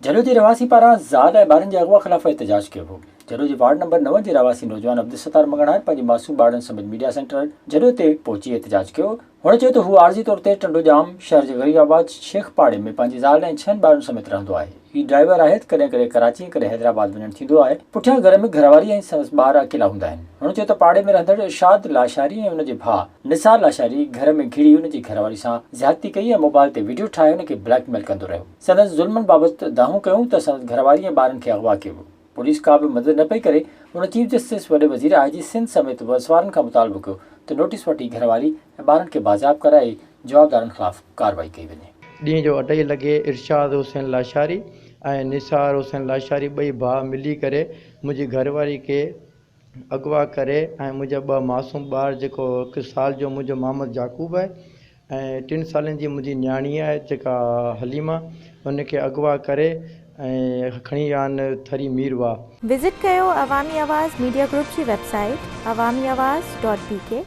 جهڏو جي رهواسين پاران زال ۽ ٻارن جي اغوا خلاف احتجاج ڪيو ويو. جهڏو جي وارڊ نمبر نو جي رهواسي نوجوان عبدالستار مڱڻهار پنهنجي معصوم ٻارڙن سميت ميڊيا سينٽر جهڏو تي پهچي احتجاج ڪيو. هن چيو ته هو عارضي طور تي ٽنڊو ڄام شهر جي غريب آباد شيخ پاڙي ۾ پنهنجي زال ۽ ڇهن ٻارن سميت رهندو آهي. هي ڊرائيور آهي ته ڪڏهن ڪڏهن ڪراچي ۽ ڪڏهن حيدرآباد وڃڻ ٿيندو آهي. پٺيان گهر ۾ گهرواري ۽ سندس ٻار اڪيلا هوندا آهن. هن چيو ته پاڙي ۾ رهندڙ ارشاد لاشاري ۽ ان جي ڀاء نثار لاشاري گهر ۾ گهڙي ان جي گهرواري سان زيادتي ڪئي ۽ موبائل تي وڊيو ٺاهي ان کي بليڪ ميل ڪندو رهيو. سندس ظلمن بابت دانهون ڪيون ته سندس گهرواري ۽ ٻارن کي اغوا ڪيو ويو. پوليس ڪا به مدد نه پئي ڪري. هن چيف جسٽس، وڏي وزير، آء جي سنڌ سميت وس وارن کان مطالبو ڪيو ته نوٽيس وٺي گهرواري ۽ ٻارن کي بازياب ڪرائي جوابدارن خلاف ڪارروائي ڪئي وڃي. ڏينهن جو اڍائي لڳي ارشاد حسين لاشاري ۽ نثار حسين لاشاري ٻئي ڀاء ملي ڪري منهنجي گهرواري کي اغوا ڪري ۽ منهنجا ٻه معصوم ٻار جيڪو هڪ سال جو منهنجو محمد يعقوب آهي ۽ ٽن سالن جي منهنجي نياڻي آهي جيڪا حليما ان کي اغوا ڪري ۽ کڻي ويا آهن ٿري ميرواهه. وزٽ ڪيو عوامي آواز ميڊيا گروپ جي website Awami Awaz dot B K.